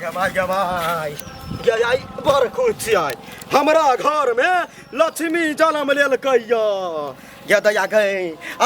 गमाय गमाय गय बड़ खुश छियै हमरा घर में लक्ष्मी जन्म लेलकै गे दया गै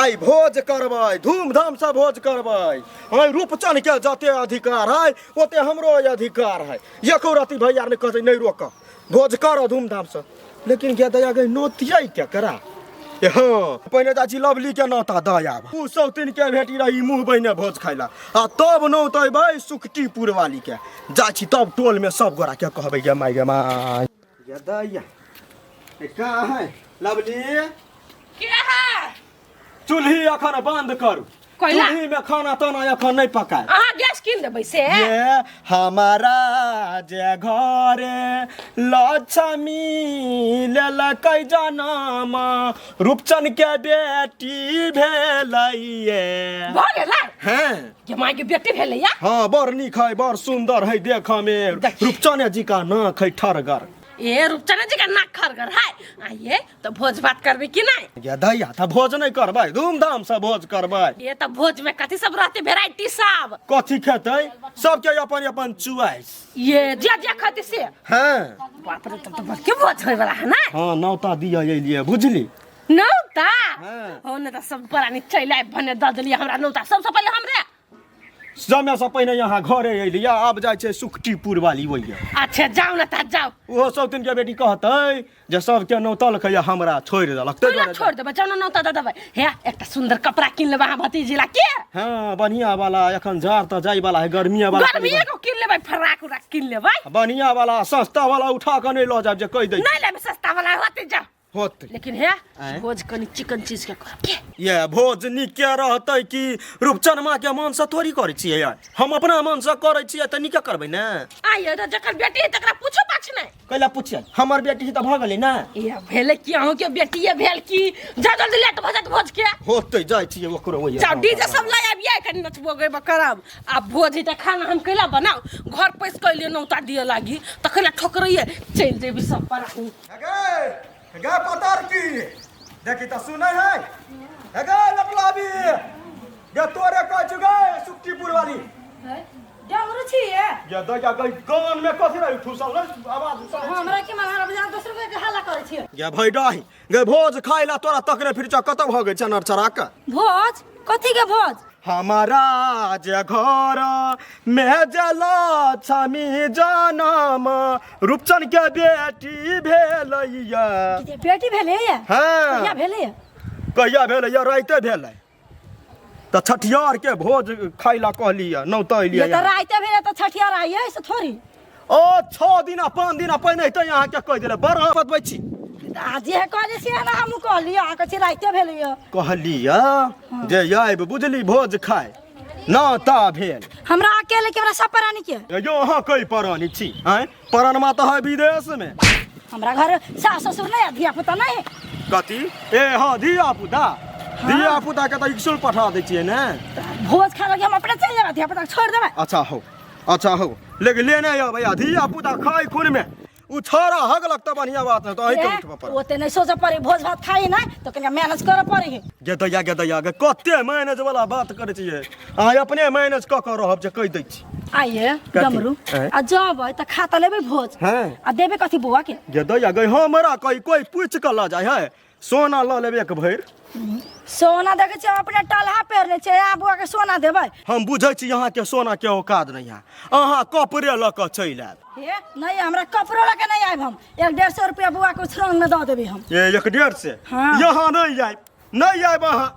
आइ भोज करबै धूमधाम से भोज करबै। आइ रूपचन के जते अधिकार है ओते हमरो अधिकार है। एको रति भैया ने कहतै नहीं रोक भोज कर धूमधाम से। लेकिन गे दया गै नोतियै केकरा? ए हाँ पहिने जाइ छी लवली के नौता दऽ आब। उ सौतिन के भेटी रही मुँह बहिने भोज खाइला आ तब नौत अयबै सुखटीपुर वाली के। जाइ छी तब टोल में सब गोरा के कहबै गे माय गे माय। गे दैया ए कहाँ है लवली? के है? चूल्ही अखन बंद करू। कैला? चूल्ही में खाना ताना अखन नहीं पकाए। अहाँ गैस कीन देबै से? ये हमारा जे घरे लक्ष्मी लेलकै जनम रूपचन के बेटी भेलैये। भऽ गेलै? हैं के माय के बेटी भेलैया? हाँ बड़ नीक है बड़ सुंदर है देखऽ में। रूपचने जी का नाक है ठरगर। ए रूपचन जी का नाक खरगर है। आइए तो भोज भात करबे कि नहीं? गे दैया तऽ भोज नहीं करबै धूमधाम से भोज करबै। ये तो भोज में कथी सब रहते वेराइटी सब? कथी खेतै सबके अपन अपन चॉइस। ये जे जे खेतै से? हाँ बाप रे तब तो बड़के भोज होय वाला है ना? हाँ नौता दिया एलियै बुझली। नौता? हाँ। हो ने तऽ सब प्राणी चलि आबि भने दऽ देलियै हमरा नौता सबसँ पहिले हमरे। समय से पहिने यहाँ घरे एलियै आब जाइ छै सुखटीपुर वाली ओहिया। अच्छा जाउ ने तऽ जाउ। ओहो सब दिन के बेटी कहतै जे सबके नौतलकै हमरा छोड़ि देलक ताहि कैला दुआरे छोड़ि देबै? जाउ ने नौता दऽ देबै। हे एकटा सुंदर कपड़ा कीन लेबै अहाँ भतीजी ला के? हाँ बढ़िया वाला एखन जाड़ तऽ जाय वाला है गर्मिया वाला गर्मिये को कीन लेबै फराक उराक कीन लेबै। बढ़िया वाला सस्ता वाला उठा कऽ नहीं लऽ जायब जे कहि दै। नहीं लेबै सस्ता वाला होते जाउ। होते। लेकिन हे आँय? भोज कनि चिकन चीज के करब के? ये भोज नीके रहतै कि रूपचनमा के मन से थोड़ी करै छियै यार। हम अपना मन से करै छियै तऽ नीके करबै ने। आइए तऽ जकर बेटी है तकरा पूछो पाछ नहि। कैला पूछियै? हमर बेटी तऽ भऽ गेलै ने। ये भेलै कि अहूँ के बेटिए भेल कि जा जल्दी लेट भऽ जायत भोज के। होतै जाइ छियै ओकरो ओहिया। जाउ डीजे सब लए आबियै कनि नचबो गेबो करब। आ भोज है तऽ खाना हम कैला बनाउ? घर पैस कऽ एलियै नौता दिअ लागी तऽ कैला ठोकरैयै? चलि जेबी सब प्राणी। गे गे पतर की देखी तऽ सुनै है। गे लपलाबी गे तोरे कहै छु गे सुखटीपुर वाली। डमरू छियै? ये दैया गई कान में कथी रही ठुसल रे आवाज सुनै छी। हमरा के मारा बजा दोसर के हल्ला करै छियै। गे भई डाही गे भोज खाइ ला तोरा तकने फिर च कतौ भऽ गेल चनर चरा के। भोज? कथी के भोज? हमारा जे घर में जे लक्ष्मी जनम रूपचन के बेटी भेलैया। बेटी भेलैया? हाँ। कहिया भेलैया? कहिया भेलैया? राइते भेलै। तऽ छठियार के भोज खाइ ला कहलियै नौता एलियै। ये तऽ राइते भेलै तऽ छठियार आइए से थोड़ी। ओ 6 दिन 5 दिन पहिने तऽ अहाँके कहि देले बड़ अहाँ बतबै छी। आ जे कहलियै से ने हमहूँ कहलियै अहाँके छी राइते भेलैया। कहलियै जे आबि बुझली भोज खाय नौता भेल। हमरा अकेले के हमरा सब प्राणी के। यो अहाँ कै प्राणी छी? आँय परानमा तऽ है विदेश में। हमरा घर सास ससुर नहीं है धिया पुता नहीं है। कथी? ए हाँ धिया पुता। धिया पुता के तऽ स्कूल पठा दै छियै ने। भोज खा लगे हम अपने चलि जेबै धिया पुता के छोड़ि देबै। अच्छा हो अच्छा हो लेकिन लेने अबै आ धिया पुता खाइ खून में उ छौड़ा हगलक तऽ बढ़िया बात है तऽ अहींके उठबऽ पड़त। ओते नहीं सोचऽ पड़े भोज भात खाइ नहीं तऽ कनिका मैनेज करऽ पड़े है। गे दैया गे दैया गे कते मैनेज वाला बात करै छियै अहाँ अपने मैनेज कऽ कऽ रहब जे कहि दै छी। आइए कथी? डमरू आँय? आ जबै तऽ खा तऽ लेबै भोज। हाँ। आ देबै कथी बौआ के? गे दैया गे हमरा कही कोइ पूछि कऽ लऽ जाइ है सोना लऽ लेबै एक भरि। सोना देखै छियै हम अपने टलहा पहिरने छियै अहाँ बौआ के सोना देबै? हम बुझै छी अहाँके सोना के औकात नहीं है अहाँ कपड़े लऽ कऽ चलि आयब। हे नहीं हमरा कपड़ो लऽ के नहीं आयब हम 150 रुपया बौआ के उछरंग में दऽ देबै हम। ए 150? हाँ। यहाँ नहीं आयब नहीं आयब अहाँ।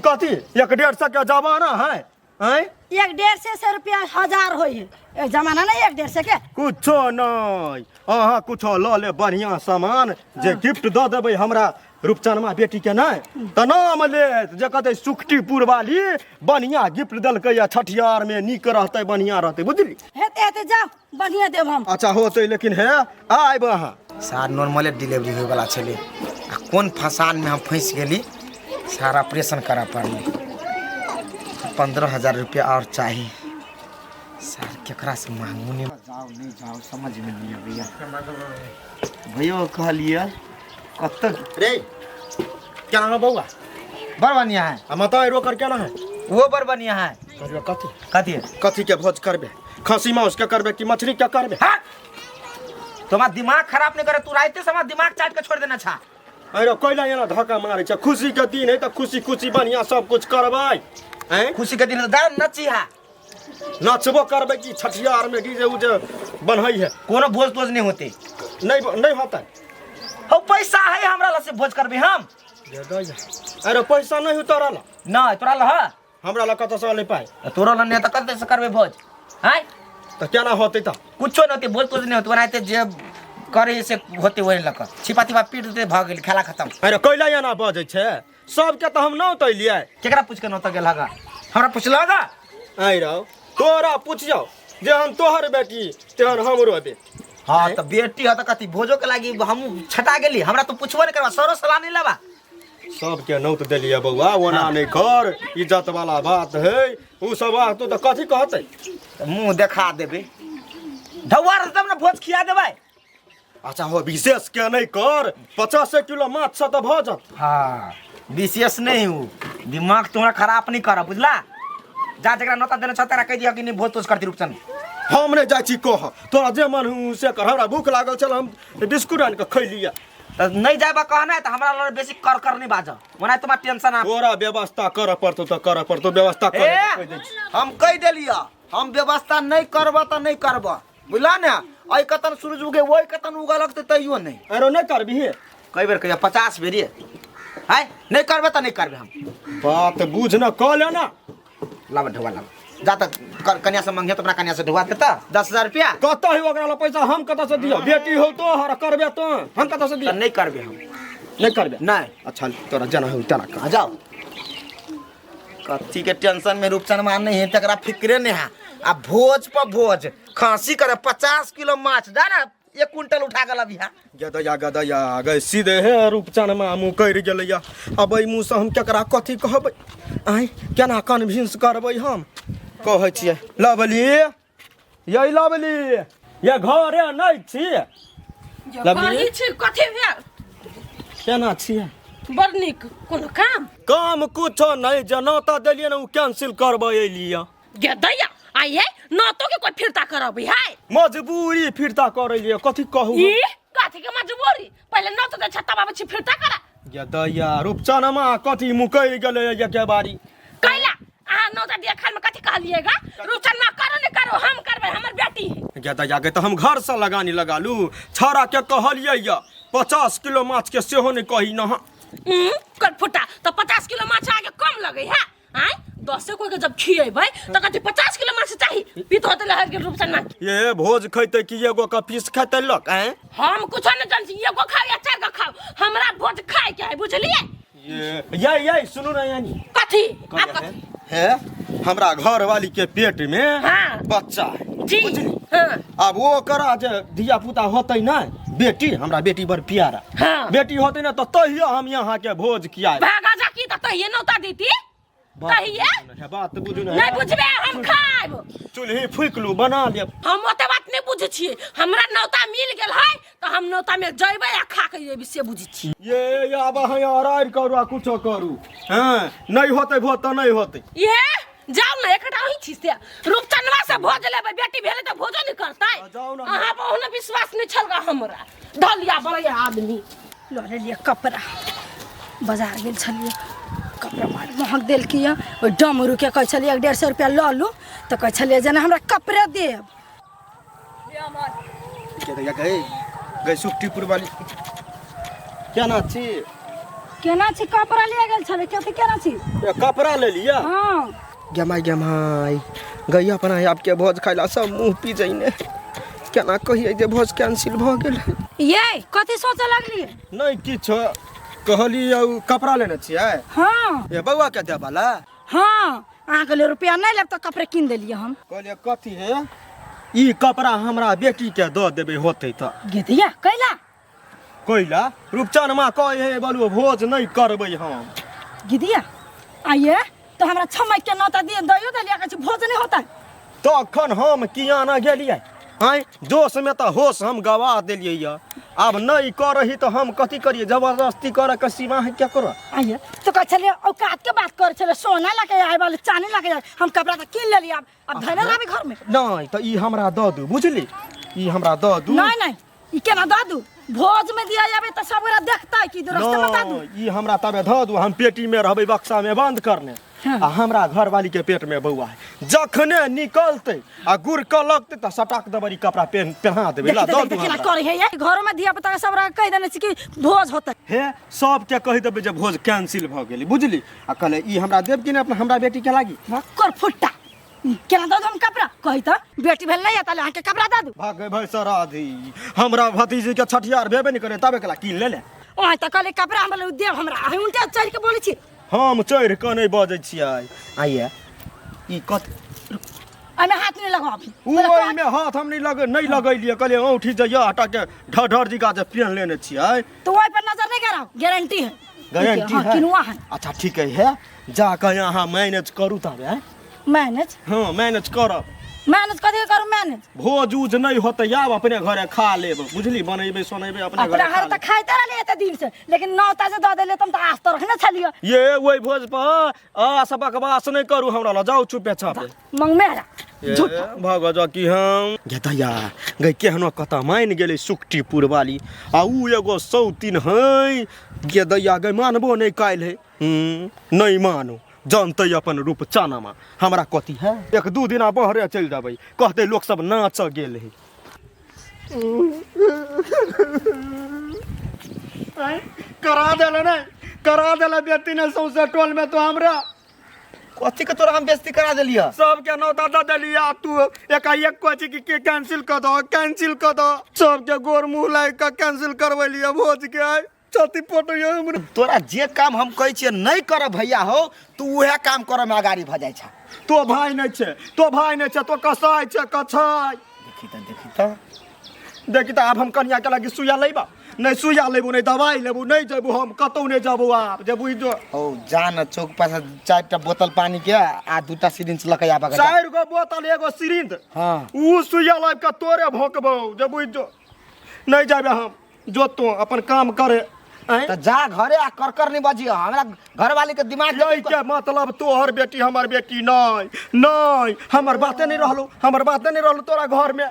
कथी 150 के जमाना है? आँय? 150 रुपया 1000 होइ है ए जमाना नहीं 150 के। कुछो नहीं अहाँ कुछो लऽ ले बढ़िया सामान जे गिफ्ट दऽ देबै हमरा रूपचनमा बेटी के नहीं तऽ नाम लेत जे कहतै सुखटीपुर वाली बढ़िया गिफ्ट देलकै या छठियार में नीक रहतै बढ़िया रहतै बुझली। हेतै हेतै जाउ बढ़िया देब हम। अच्छा होतै लेकिन हे आयब अहाँ। सार नॉर्मले डिलीवरी होयवला छलै आ कोन फसान में हम फंसि गेली सारा ऑपरेशन करऽ पड़लै। 15,000 रुपया और चाही। सार केकरा से मांगू नहीं जाओ नहीं जाओ समझ में नहीं अबैया। भैया कहलिए कतऽ रे क्या नाम है बौआ? बड़ बढ़िया है। आ माता रोकर क्या नाम है? वो बड़ बढ़िया है। कहलियो कथी? कथी? कथी के भोज करबे? खस्सी मांस के करबे कि मछली के करबे? हाँ, तुम्हारा दिमाग खराब नहीं करे, तू राइते से हमारा दिमाग चाट के छोड़ देना छा। अरे कोइला एना धक्का मारै छै? खुशी के दिन है तऽ खुशी खुशी बढ़िया सब कुछ करबै। हैं? खुशी के दिन है, दाम नची हा। नचबो करबै कि छठियार में डीजे उजे बनहै है? कोनो भोज तोज नहीं होते। नहीं नहीं होतै। हो पैसा है हमरा लग से भोज करबे हम। अरे पैसा नहीं हो तोरा ला? नहीं, तोरा लग है। हमरा लग कतऽ से अलै पाइ? तोरा लग नहीं तऽ कतऽ से करबे भोज? हैं? तऽ केना होतै तऽ? कुछो नहीं होते, भोज तोज नहीं होते, ओनाहिते जे करे से होते वही लग छिपा तिपा पीट देते, भऽ गेल खेला खत्म। अरे कैला एना बजै छै? सबके तऽ हम नौत अयलियै। केकरा पूछ के नौत गेल हगा? हमरा पुछलक हगा? आइ रौ तोरा पुछियौ, जेहन तोहर बेटी तेहन हमरो बेटी। हाँ तऽ बेटी है तऽ कथी भोजो के लागी हमहूँ छटा गेली? हमरा तो पुछबो नहीं करबा, सरो सलाह नहीं लेबा। सबके नौत देलियै बौआ, ओना नहि कर, इज्जत वाला बात है। उ सब आहतो तऽ कथी कहतै? तऽ मुँह देखा देबै, ढौआ रहतै तब ने भोज खिया देबै। अच्छा हो, विशेष के नहि कर, 50 किलो माछ से तऽ भऽ जात। हाँ विशेष नहीं हूँ, दिमाग तुम्हारा खराब नहीं कर, बुझला? जा जरा नौता देने छह तोरा कहि दिअ कि नहीं भोज तोज करती रूपचंद। हम नहि जाइ छी कह, तोरा जे मन हूँ से कर। हमरा भूख लागल छल, हम बिस्कुट आनि कऽ खैलियै। तऽ नहीं जाबा कहना है तऽ हमरा लग बेसी कर कर नहीं बाजऽ, ओना तुम्हारा टेंशन आ। तोरा व्यवस्था करऽ पड़तौ तऽ करऽ पड़तौ व्यवस्था। कर ए! कहि दै छी। हम कहि देलिअ, हम व्यवस्था नहीं करबऽ तऽ नहीं करबऽ, बुझला ने? एहि कतन सूरज उगे ओहि कतन उगऽ लगतै तैयो नहीं। अरे नहि करबिही? कई बेर कहिया, 50 बेर ये है। नहीं करबे तऽ नहीं करबे हम। बात बुझ न, कऽ ले ना। लाब ढुआ लाब, जा तऽ कन्या से मंगियो तऽ अपना कन्या से ढुआ देता 10,000 रुपया। कतऽ है ओकरा लग पैसा? हम कतऽ से दिअ? बेटी हो तोहर, करबे तो हम कतऽ से तऽ दिअ? नहीं करबे हम। नहि करबे? नहीं। अच्छा, तोरा जेना हो तेना कर। हाँ जाओ। कथी के टेंशन में रूपचन नहीं है तकरा फिक्रे नहीं है। आ भोज पर भोज, खांसी करे 50 किलो माछ, जा ना 1 क्विंटल उठा के लबिहा। गदया गदया गै, सीधे हे रूपचनमा मुँह करि गेलैया। अब एहि मुँहसँ हम केकरा कथी कहबै? आँय, केना कन्विंस करबै? हम कहै छियै लवली, यै लवली, ये घरे नहि छी? लवली? घरही छी, कथी भेल? केना छियै? बड़ नीक। कोनो काम? काम कुछो नहि, जे नौता देलियै ने ओ कैंसिल करबै एलियै। गे दैया, आइए नौतो के कोई फिरता करबै है? मजबूरी फिरता करै लियै, कथी कहू? ई कथी के मजबूरी? पहिले नौतो दे छत्ता बाबा छी फिरता करा। गे दैया, रूपचनमा कथी मुकरि गेलै एके बारी? कैला अहाँ नौता दिया खान में कथी कहलिएगा? रूपचनमा करो नहीं करो, हम करबै, हमर बेटी है। गे दैया गे, तऽ हम घरसँ लगानी लगालू? छौड़ा के कहलियै यऽ 50 किलो माछ के, सेहो नहि कही न। कर फुटा तऽ 50 किलो माछ आगे कम लगे है? आय दसे कोई के जब खिएबै तऽ कथी 50 किलो माछ चाही? पीत होते लहर गेल रूपचनमा। ये भोज खैतै कि एगो के पीस खैतै लोक? आँय, हम कुछो नहीं जान छी, एगो खाओ या चार गो खाओ, हमरा भोज खाए के है, बुझलिए? ये ये ये सुनू ना यानी। कथी आब? कथी हे, हमरा घर वाली के पेट में बच्चा है। जी हाँ। आब वो करा जे धिया पुता होतै ना, बेटी, हमरा बेटी बड़ प्यारा। बेटी होतै ना तऽ तहियो हम यहाँ के भोज खियाएब। भागा जा की तऽ तहिए नौता दीती तहिए। हे, बात बुझू ना। नहीं बुझबे, हम खाएब। चूल्ही फूकि लू, बना लेब। हम ओते बात नहीं बुझै छियै, हमरा नौता मिल गेल है तऽ हम नौता में जइबै आ खा के अयबै, से बुझै छियै। ये आब अहाँ अरारि करू आ कुछो करू, हँ नहि होतै भोज तऽ नहि होतै। ये जाउ ने, एकटा अहीं छी से रूपचनवा से भोज लेबै। बेटी भेलै तऽ भोजो नहि करतै? जाउ ने। अहाँ पर ओहनो विश्वास नहि छल गा हमरा, ढलिया बड़ैया आदमी। लऽ लेलियै कपड़ा, बाजार गेल छलियै, कपड़ा बड़ महग देलकै यऽ। ओहि डमरूके कहै छलियै 150 रुपैआ लऽ लू, तऽ कहै छलियै जेना हमरा कपड़े देब। गई गई सुखटीपुर वाली, केना छी? केना छी? कपड़ा लिए गेल छलै कथी, केना छी? ए, कपड़ा ले लिया? हाँ। गेमाई गेमाई गई, अपना आपके भोज खाइला सब मुँह पी जइने। केना कहियै जे भोज कैंसिल भऽ गेल? ये कथी सोचऽ लगलियै? नहि किछु कहलियै, उ कपड़ा लेने छियै। हाँ। ए बौआ के देबला? हाँ, अहाँके लिए रुपया नहि लेब तऽ कपड़े कीन देलियै हम। कहलियै कथी हे, ई कपड़ा हमरा बेटी के दऽ देबै होतै तऽ। गेदिया कैला? कोइला रूपचन माँ कहै हे बोलू भोज नहि करबै हम। गिदिया आइए तऽ हमरा छमक के नौता दिए दैयो देलियै, कहै छै भोज नहि होतै। तखन हम किया ना गेलियै? आँय जोशमे तऽ होश हम गवा देलियै यऽ। आब नहि करही तऽ हम कथी करियै? जबरदस्ती करऽ के सीमा है क्या करऽ? आइए तो कहै छलियै औकात के बात करै छलियै, सोना लऽ के आय वाले चानी लऽ के आय, हम कपड़ा तऽ कीन लेलियै, आब आब धैले लाबी घर में। नहि तऽ ई हमरा दऽ दू, बुझली? ई हमरा दऽ दू। नहीं नहीं, ई केना दऽ दू? भोज में दिया जाबे तऽ सब गोरा देखतै कि रास्ते में दऽ दू। नहि, ई हमरा तबे धऽ दू, हम पेटी में रहबै बक्सा में बंद करने। हाँ। आ हमरा घरवाली के पेट में बौआ है, जखने निकलतै आ गुड़ के लगतै तऽ सटाक दबरी ई कपड़ा पेन पेन्हा देबै। ला देखी दऽ तऽ दू केना हमरा। करै है ये, घरो में धिया पुता के सब गोरा कहि देने छी कि भोज होतै। हे सबके कहि देबै जे भोज कैंसिल भऽ गेलै, बुझली? आ कहले ई हमरा देब कि नहि अपना हमरा बेटी के लागी? कर फुट्टा केना दऽ दू हम कपड़ा? कही तऽ बेटी भेल नहि ताले अहाँके कपड़ा दऽ दू। भागे भाई सराधी, हमरा भतीजी के छठियार भेबे नहि करे तबे कला कीन ले ले। ओहे तऽ कहले कपड़ा हमरा देब, हमरा अहीं उल्टा चढ़ि के बोलै छी। हम चढ़ि कऽ नहि बजै छियै। आइए ई कत एहिमे हाथ नहि लगाउ अभी। उ ओहिमे हाथ हम नहि लग नहि लगेलियै, कहलियै औंठी जइया हटा के ढढर जी जे पेन लेने छियै। तो ओहि पर नजर नहीं कराओ, गारंटी है। गारंटी हाँ, है? किनुआ है। अच्छा ठीक है, है जा कऽ अहाँ मैनेज करू तब है। मैनेज? हाँ मैनेज करब। मैनेज कथी करू मैनेज? भोज उज नहि होतै, आब अपने घरे खा लेब, बुझली? बनेबै सोनेबै अपने अपना घरे हर खा तऽ लेब। खाइते रहलियै एते दिन से, लेकिन नौ ताजे दऽ देलियै तऽ हम तऽ आस तऽ रखने छलियै। ये ओहि भोज पर आ सब बकवास नहि करू, हमरा लग जाउ चुपे चापे। मंगमेरा झूठा भग जा कि हम गेदैया गई केहनो कतऽ मानि गेलै सुकटीपुर वाली, आ उ एगो सौतीन है गेदैया गई मानबो नहि काल्हि है। नहि मानू जानते अपन रूप चानामा हमरा कथी है। एक दू दिना बहरे चलि जेबै, कहते लोक सब नाच गेल है। करा देले नहीं, करा देले बेटी ने सौंसे टोल में तो हमरा। कथी के तोरा हम बेइज्जती करा देलियै? सबके नौता दऽ देलियै, तू एकाएक कहै छी कि कैंसिल कऽ दो, कैंसिल कऽ दो। सबके गोर मुँह लागि कऽ कैंसिल करबेलियै भोज के। आइ छाती फटैया हमरा। तोरा जे काम हम कहै छियै नहि करब भैया हो, तू उएह काम करऽ में अगाड़ी भऽ जाइ छह। तो भाई नहि छै, तो भाई नहि छै, तो कसाई छै, कसाई। देखी तऽ, देखी तऽ, देखी तऽ। आब हम कनिया के लागी सुइया लेबा नहि, सुइया लेबू नहि, दवाई लेबू नहि, जेबू हम कतहु नहि जेबू आब जेबू जो। हौ जा न चौक पर 4टा बोतल पानी के आ 2टा सिरिंज लऽ के आबऽ। 4 गो बोतल एगो सिरिंज? हाँ। उ सुइया लाबि कऽ तोरे भोंकबौ, जेबू जो। नहि जेबै हम, जो तू अपन काम करे। तऽ जा घरे आ कर कर नहीं बजियो, हमरा घरवाली के दिमाग यही के मतलब तोहर बेटी हमर बेटी नहीं नहीं, हमर बाते नहीं रहलो, हमर बाते नहीं रहलो तोरा घर में।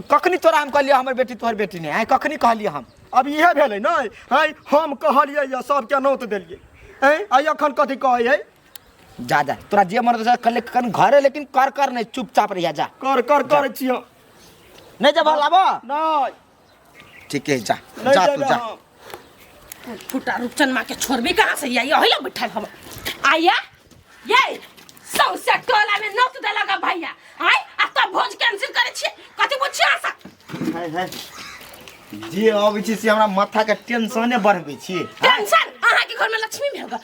कखनी तोरा हम कहलियै हमर बेटी तोहर बेटी नहीं? आइ कखनी कहलियै हम? अब इहे भेलै नहीं, आइ हम कहलियै या सबके नौत देलियै, आइ आइ अखन कथी कहै है? जा जा तोरा जे मन होतौ कल कन घरे, लेकिन कर कर नहीं, चुपचाप रहिया जा। कर कर करै छियै। नहीं जब लाबो नहीं। ठीक है जा, नहीं जा तू जेबै जा। हम। फुटा रूपचन माँ के छोड़बी कहाँ से? ये ओहिला बैठल हम आया ये सौसे टोला में नौत देलक भैया, आय आ तब भोज कैंसिल करे छी, कथि बुझ आशा? है है जे अबै छी से हमरा माथा के टेंशने बढ़बै छी। टेंशन अहाँ के घर में लक्ष्मी भेल।